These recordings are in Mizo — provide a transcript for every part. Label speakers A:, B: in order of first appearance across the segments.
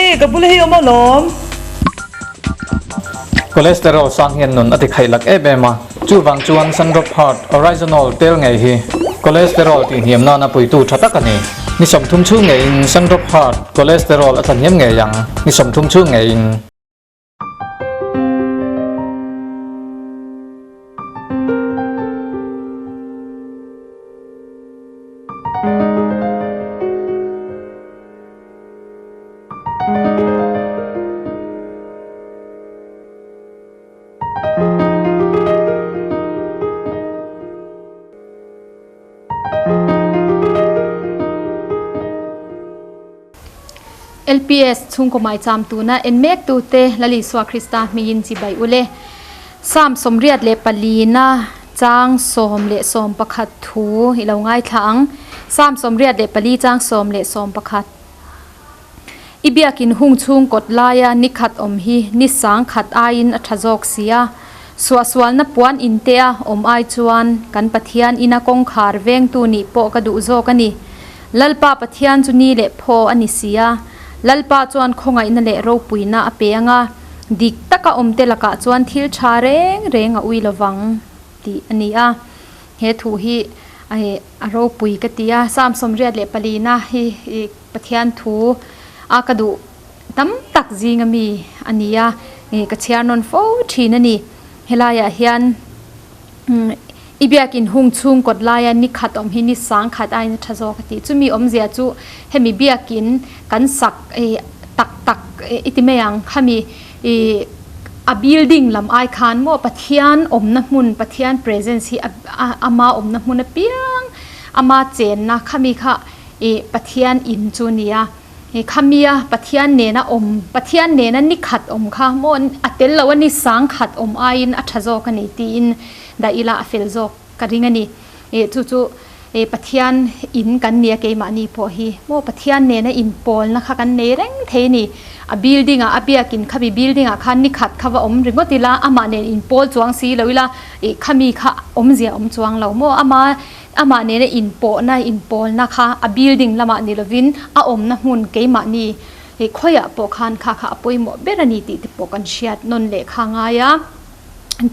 A: Hei, ka bula hi awm alawm.
B: Cholesterol sang hian nun a ti khaih lak em em a, chuvang chuan Sundrop Heart Oryzanol tel ngei hi cholesterol tihhniam nana puitu tha tak a ni. Ni 30 chhung ngeiin Sundrop Heart cholesterol a thlahniam ngei ang, ni 30 chhung ngeiin.
C: LPS chhungkaw maicham tuna en mek tute Lal Isua Krista hmingin chibai ule. Psalm 84 na chang 11 thu i lo ngaithla ang. Psalm 84 chang 11. I biakin hung chhung kawt laia ni khat awm hi ni sang khat aiin a tha zawk si a. Suahsualna puan intea awm ai chuan kan Pathian ina kawngkhar vengtu nih pawh ka duh zawk a ni. Lalpa Pathian chu ni leh phaw a ni si a. Lalpa chuan khawngaihna leh ropuina a pe ang a, dik taka awmte lakah chuan thil tha reng reng a ui lovang tih a ni a. He thu hi a ropui ka ti a. Psalm 84 na hi Pathian thu a ka duh tam tak zinga mi a ni a, ka chhiar nawn fo thin a ni. Helaiah hian i biakin hung chhung kawt laia ni khat awm hi ni sang khat aiin a tha zawk a ti. Chumi awmzia chu hemi biakin kan sak tak tak i ti mai ang khami a building lam ai khan maw Pathian awmna hmun Pathian presence hi ama awmna hmun apiang ama chenna khami kha I Pathian in chu nia. I khamia Pathian nena awm, Pathian nena ni khat awm kha maw a tel lo a ni sang khat awm aiin a tha zawk a ni tiin dah ila a fel zawk ka ring a ni. I chu chu i Pathian in kan nia keimahni pawh hi maw Pathian nena inpawlna kha kan nei reng thei a ni. A building ah a biakin khami building ah khan ni khat kha va awm ringawt ila amah nen inpawl chuang si lo ila i khami kha awmzia awm chuang lo maw ama Amah nena inpawhna, inpawlna kha a building lamah ni lovin a awmna hmun keimahni khawiah pawh khan kha kha a pawimawh ber a ni tih te pawh kan hriat nawn leh kha ngai a.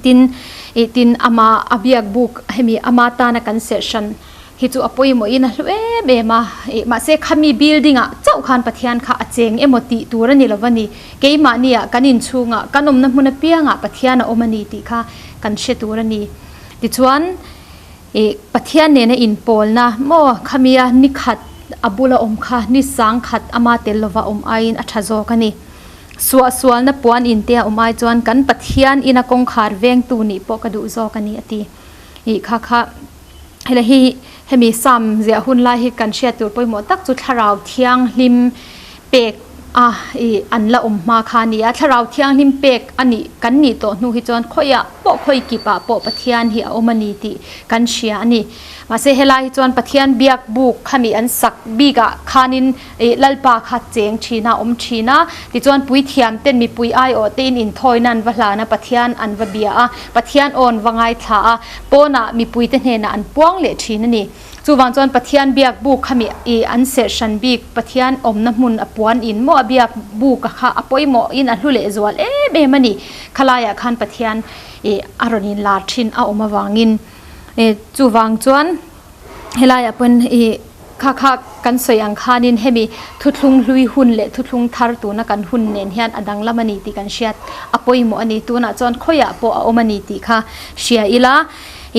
C: Tin, tin ama a biak buk hemi ama tana kan serh hran hi chu a pawimawhin a hlu em em a. Mahse khami building ah chauh khan Pathian kha a cheng emaw tih tur a ni lo a ni. Keimahniah kan inchhungah kan awmna hmun apiangah Pathian a awm a ni tih kha kan hre tur a ni. Tichuan. I Pathian nena inpawlna maw khamia ni khat a bula awm kha ni sang khat ama tel lova awm aiin a tha zawk a ni. Suahsualna puan inte a awm ai chuan kan Pathian ina kawngkhar vengtu nih pawh ka duh zawk a ni a ti. I kha kha hela hi hemi Psalm ziah hun lai hi kan hriat tur pawimawh tak chu Thlarau Thianghlim pek a i an la awm hma kha a ni a. Thlarau Thianghlim pek a nih kan nih tawh hnu hi chuan khawiah pawh khawi kipah pawh Pathian hi a awm a ni tih kan hria a ni. Mahse helai hi chuan Pathian biak buk khami an sak bikah khanin i Lalpa kha cheng thin a, awm thin a. Tichuan puithiam ten mipui aiawh tein inthawina an va hlan a, Pathian an va bia a, Pathian awn va ngaithla a, pawnah mipuite hnenah an puang leh thin a ni. Chuvang chuan Pathian biak buk khami i an serh hran bik Pathian awmna hmun a puan in maw a biak buk a kha a pawimawh in a hlu leh zual em em a ni. Khalaiah khan Pathian i a rawn in lar thin a awm avangin i chuvang chuan helaiah pawn i kha kha kan sawi ang khanin hemi thuthlung hlui hun leh thuthlung thar tuna kan hun nen hian a danglam a ni tih kan hriat a pawimawh a ni. Tunah chuan khawiah pawh a awm a ni tih kha hria ila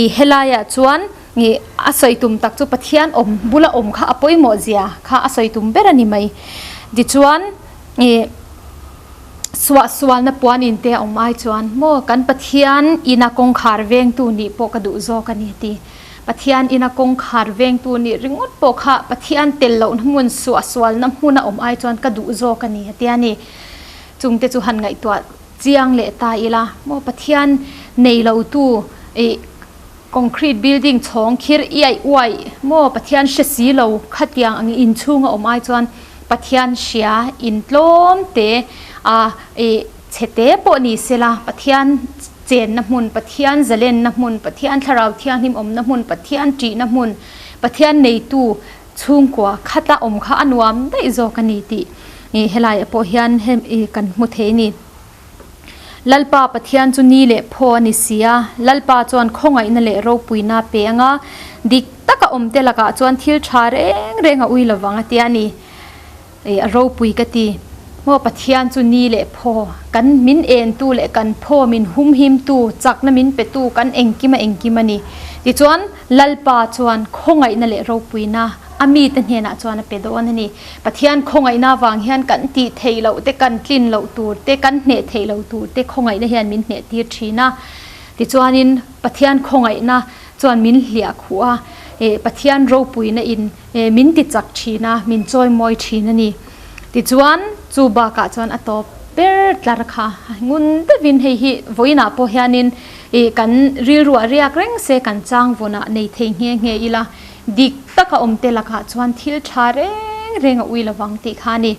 C: i helaiah chuan Nge a sawi tum tak chu Pathian awm bula awm kha a pawimawh zia kha a sawi tum ber a ni mai. Tichuan nge suahsualna puan in te a awm ai chuan maw kan Pathian ina kawngkhar vengtu nih pawh ka duh zawk a ni a ti. Pathian ina kawngkhar vengtu nih ringawt pawh kha Pathian tel lohna hmun suahsualna hmuna awm ai chuan ka duh zawk a ni a ti a ni. Chungte chu han ngaihtuah chiang leh ta ila maw Pathian nei lotu ih Concrete building chhawng khir iai uai maw Pathian hre si lo khatiang ang inchhung a awm ai chuan Pathian hria in tlawm te a i chhe te pawh ni sela Pathian chenna hmun Pathian zalenna hmun Pathian thlarau thianghlim awmna hmun Pathian ṭihna hmun Pathian neitu chhungkua khata awm kha a nuam daih zawk a ni tih. Ih helai ah pawh hian hem ih kan hmu thei a ni. Lalpa Pathian chu ni leh phaw a ni si a, Lalpa chuan khawngaihna leh ropuina a pe ang a, dik taka awmte lakah chuan thil tha reng reng a ui lovang a tia a ni. Ih a ropui ka ti. Maw Pathian chu ni leh phaw, kan min entu leh kan phaw min humhimtu, chakna min petu kan engkim a engkim a ni. Tichuan Lalpa chuan khawngaihna leh ropuina a mite hnenah chuan a pe dawn a ni. Pathian khawngaihna avang hian kan tih theih loh te, kan tlin loh tur te, kan hneh theih loh tur te khawngaihna hian min hneh tir thin a. Tichuanin Pathian khawngaihna chuan min hliah khuh a, eh Pathian ropuina in eh min ti chak thin a, min chawimawi thin a ni. Tichuan chu bakah chuan a tawp ber tlar kha ngun deuhin hei hi vawiinah pawh hianin eh kan rilruah riak reng se kan chang vawnah nei thei nghe nghe ila. Dik taka awmte lakah chuan thil tha reng reng a ui lovang tih kha a ni.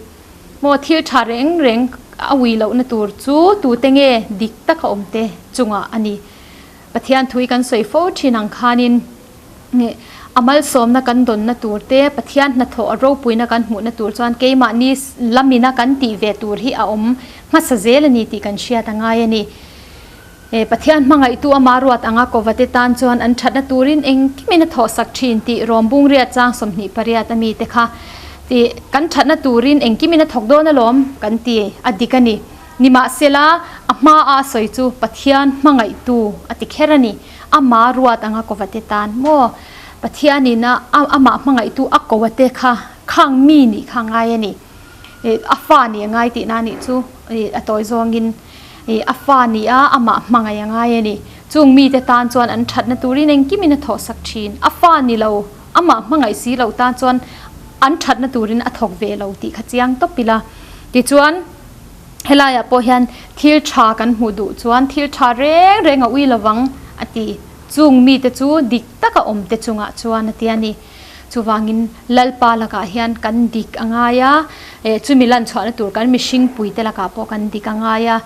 C: Maw thil tha reng reng a ui lohna tur chu tute nge dik taka awmte chungah a ni. Pathian thui kan sawi fo thin ang khanin a malsawmna kan dawnna tur te, Pathian hnathawh a ropuina kan hmuhna tur chuan keimahni lamina kan tih ve tur hi a awm hmasa zel a ni tih kan hriat a ngai a ni. E, Pathian hmangaihtu ama ruat anga kovate tan chuan an thatna turin engkimin a thawhsak thin tih Rawmbung riat chang 28 a mite kha ti kan thatna turin engkimin a thawk dawn alawm kan ti a dik a ni. Nimahsela, a hma a sawi chu Pathian hmangaihtu a ti kher a ni. Ama ruat anga kovate tan maw? Pathianin a amah hmangaihtu a kovate kha khang mi nih kha ngai a ni. E, a fa nih a ngai tihna nih chu e, a tawi zawngin. Ih a fa ni a, amah hmangaih a ngai a ni. Chung mite tan chuan an thatna turin engkimin a thawhsak thin. A fa ni lo, amah hmangaih si lo tan chuan an thatna turin a thawk ve lo tih kha chiang tawp ila. Tichuan, helaiah pawh hian thil tha kan hmuh duh chuan thil tha reng reng a ui lovang a ti. Chung mite chu dik taka awmte chungah chuan a ti a ni. Chuvangin Lalpa lakah hian kan dik a ngai a, eh chumi lan chhuahna tur kan mihring puite lakah pawh kan dik a ngai a,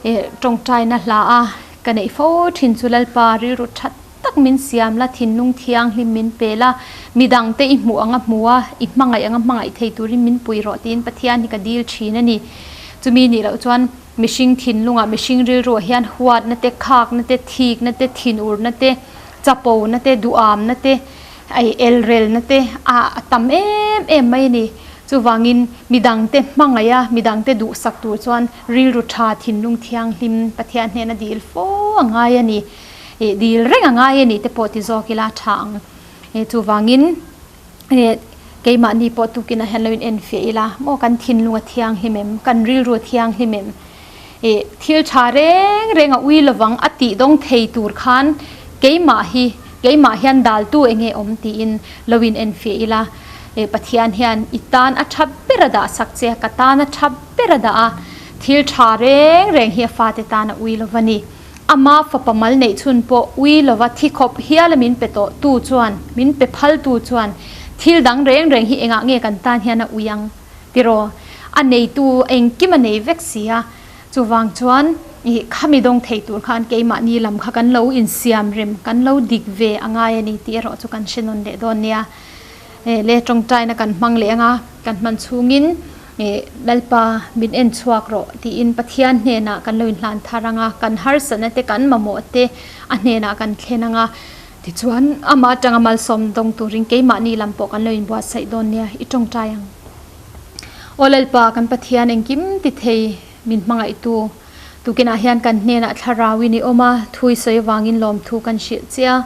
C: eh tawngtaina hla a ka neih fo thin chu Lalpa rilru that tak min siam la, thinlung thianghlim min pe la, midangte i hmuh anga hmu a, i hmangaih anga hmangaih thei turin min pui rawh tiin Pathian hi ka dil thin a ni. Chumi nih loh chuan mihring thinlungah mihring rilruah hian huatna te, khakna te, thikna te, thinurna te, chapona te, duhamna te, Ei elrelna te a tam em em mai a ni. Chuvangin midangte hmangaih a, midangte duhsak tur chuan rilru tha, thinlung thianghlim Pathian hnena dil fo a ngai a ni. Ih dil reng a ngai a ni te pawh ti zawk ila tha ang. Chuvangin keimahni pawh tukinah hian lo in enfiah ila maw kan thinlung a thianghlim em, kan rilru a thianghlim em. Ih thil tha reng reng a ui lovang a tih dawng thei tur khan keimah hi keimah hian daltu eng nge awm tiin lo in enfiah ila ih Pathian hian i tan a tha ber a dah sak che a ka tan a tha ber a dah a thil tha reng reng hi a fate tan a ui lova ni ama fapa mal neih chhun pawh ui lova thi khawp hial a min pe tawh tu chuan min pe phal tu chuan thil dang reng reng hi engah nge kan tan hian a ui ang. Tiraw, a neitu engkim a nei vek si a, chuvang chuan ih khami dawng thei tur khan keimahni lam kha kan lo insiam rem, kan lo dik ve a ngai a ni tih erawh chu kan hre nawn leh dawn nia. Eh le tawngtaina kan hmang leh anga kan hman chhungin ih Lalpa min en chhuak rawh tiin Pathian hnenah kan lo inhlan thar anga, kan harsatna te kan mamawh te a hnenah kan thlen anga, tichuan amah atanga malsawm dawng turin keimahni lam pawh kan lo inbuatsaih dawn nia i tawngtai ang. Aw Lalpa, kan Pathian engkim ti thei min hmangaihtu, tukinah hian kan hnenah thlarauin i awm a, thu i sawi avangin lawmthu kan hrilh che a.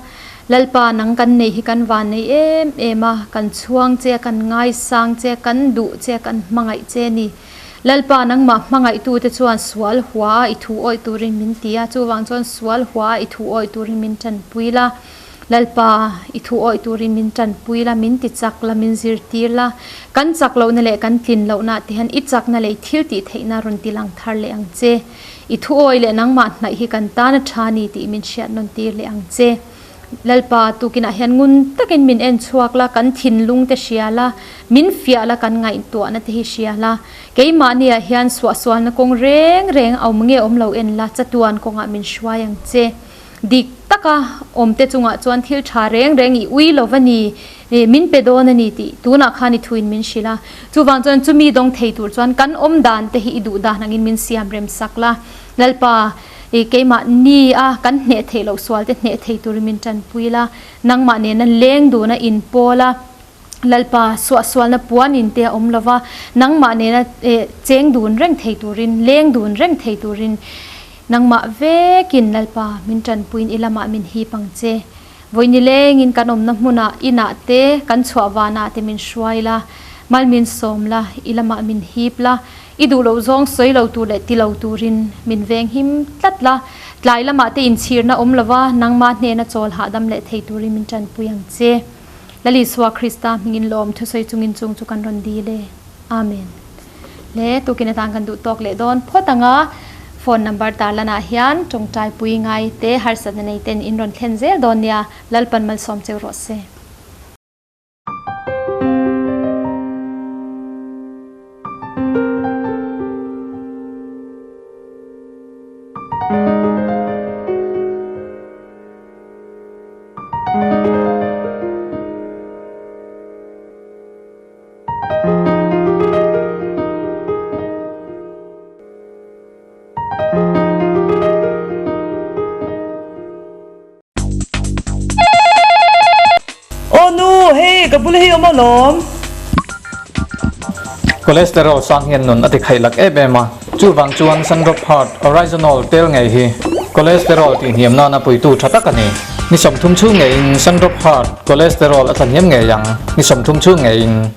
C: Lalpa, nang kan nei hi kan van nei em em a, kan chhuang che, kan ngaisang che, kan duh che, kan hmangaih che ni. Lalpa, nangmah hmangaihtute chuan sual hua a i thu awih turin min ti a, chuvang chuan sual hua a i thu awih turin min tanpui la. Lalpa, i thu awih turin min tanpui la, min ti chak la, min zirtir la. Kan chak lohna leh kan tlin lohna ah te hian i chakna leh i thil tih theihna rawn ti lang thar leh ang che. I thu awih leh nangmah hnaih hi kan tan a tha ni tih min hriat nawn tir leh ang che. Lalpa, tukinah hian ngun takin min en chhuak la, kan thinlung te hria la, min fiah la, kan ngaihtuahna te hi hria la. Keimahni ah hian suahsualna kawng reng reng a awm nge awm lo en la, chatuan kawngah min hruai ang che. Dik taka awmte chungah chuan thil tha reng reng i ui lo va ni. Ih min pe dawn a ni tih tunah khan i thuin min hrilh a. Chuvang chuan chumi dawng thei tur chuan kan awm dan te hi i duh dan angin min siam rem sak la. Lalpa, ih keimah ni a kan hneh theih loh sual te hneh thei turin min tanpui la. Nangmah nena leng duna inpawl a, Lalpa suahsualna puan in te a awm lova, nangmah nena eh cheng dun reng thei turin, leng dun reng thei turin nangmah vekin Lalpa min tanpuiin i lamah min hip ang che. Vawi lengin kan awmna hmunah inah te, kan chhuah vanah te min hruai la, mal min sawm la, i lamah min hip la, i duh loh zawng sawi lo tur leh ti lo turin min veng him tlat la, tlai lamah te inchhirna awm lova nangmah hnena chawl hahdam leh thei turin min tanpui ang che. Lal Isua Krista hmingin lawm thusawi chungin chung chu kan rawn dil e. Amen. Le tukin atan kan duh tawk leh dawn phawt ang a, phone number tarlanah hian tawngtai pui ngai te harsatna nei ten in rawn thlen zel dawn nia, Lalpan malsawm cheu rawh se.
A: Aw nu, hei ka bula hi awm alawm.
B: Cholesterol sang hian nun a ti khaih lak em em a, chuvang chuan Sundrop Heart Oryzanol tel ngei hi cholesterol tihhniam nana puitu tha tak a ni. Ni 30 chhung ngeiin Sundrop Heart cholesterol a thlahniam ngei ang, ni 30 chhung ngeiin.